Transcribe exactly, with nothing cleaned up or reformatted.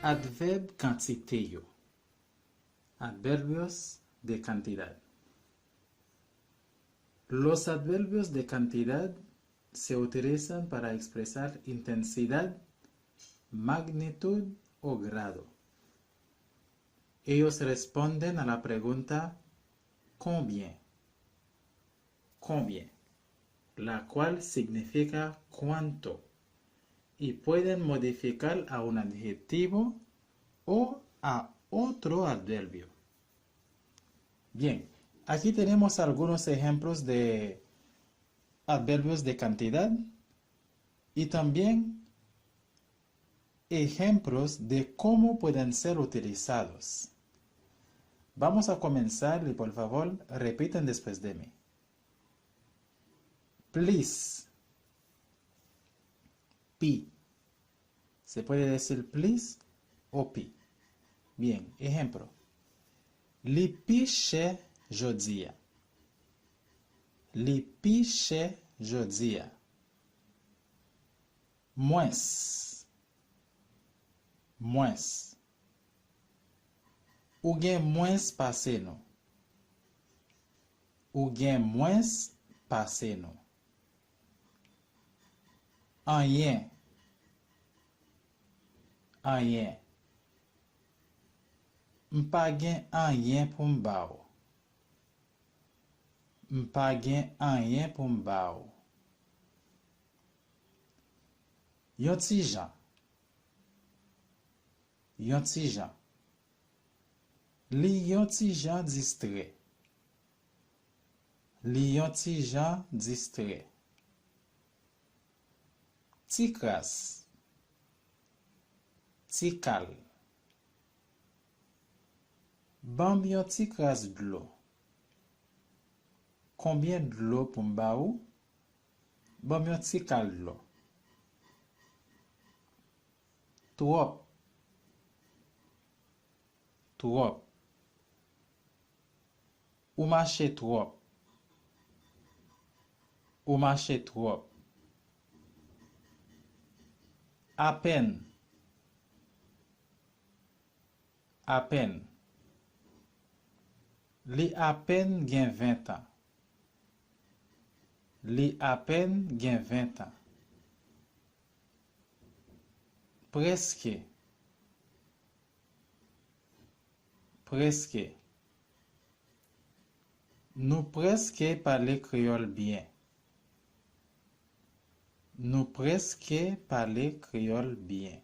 Advèb kantite yo. Adverbios de cantidad. Los adverbios de cantidad se utilizan para expresar intensidad, magnitud o grado. Ellos responden a la pregunta combien, combien, la cual significa cuánto, y pueden modificar a un adjetivo o a otro adverbio. Bien, aquí tenemos algunos ejemplos de adverbios de cantidad y también ejemplos de cómo pueden ser utilizados. Vamos a comenzar y por favor repiten después de mí. Plis. Pi. Se puede decir plis o pi. Bien, ejemplo. Li pi chè jodi a. Li pi chè jodi a. Mwens. Mwens. Ou gen mwens pase nou. Ou gen mwens pase nou. Anyen. Anyen. M pa gen anyen pou m ba w. M pa gen anyen pou m ba w. Yon ti jan. Yon ti jan. Li yon ti jan distrè. Li yon ti jan distrè. Ti kras. Ti kal. Ban m yon ti kras dlo. Konbyen dlo pou m ba ou? Ban m yon ti kal dlo. Twòp. Twòp. Ou mache twòp. Ou mache twòp. Apèn. Apèn. Li apèn gen ven tan. Li apèn gen ven tan. Prèske. Prèske. Nou prèske pale kreyòl byen. Nou prèske pale kreyòl byen.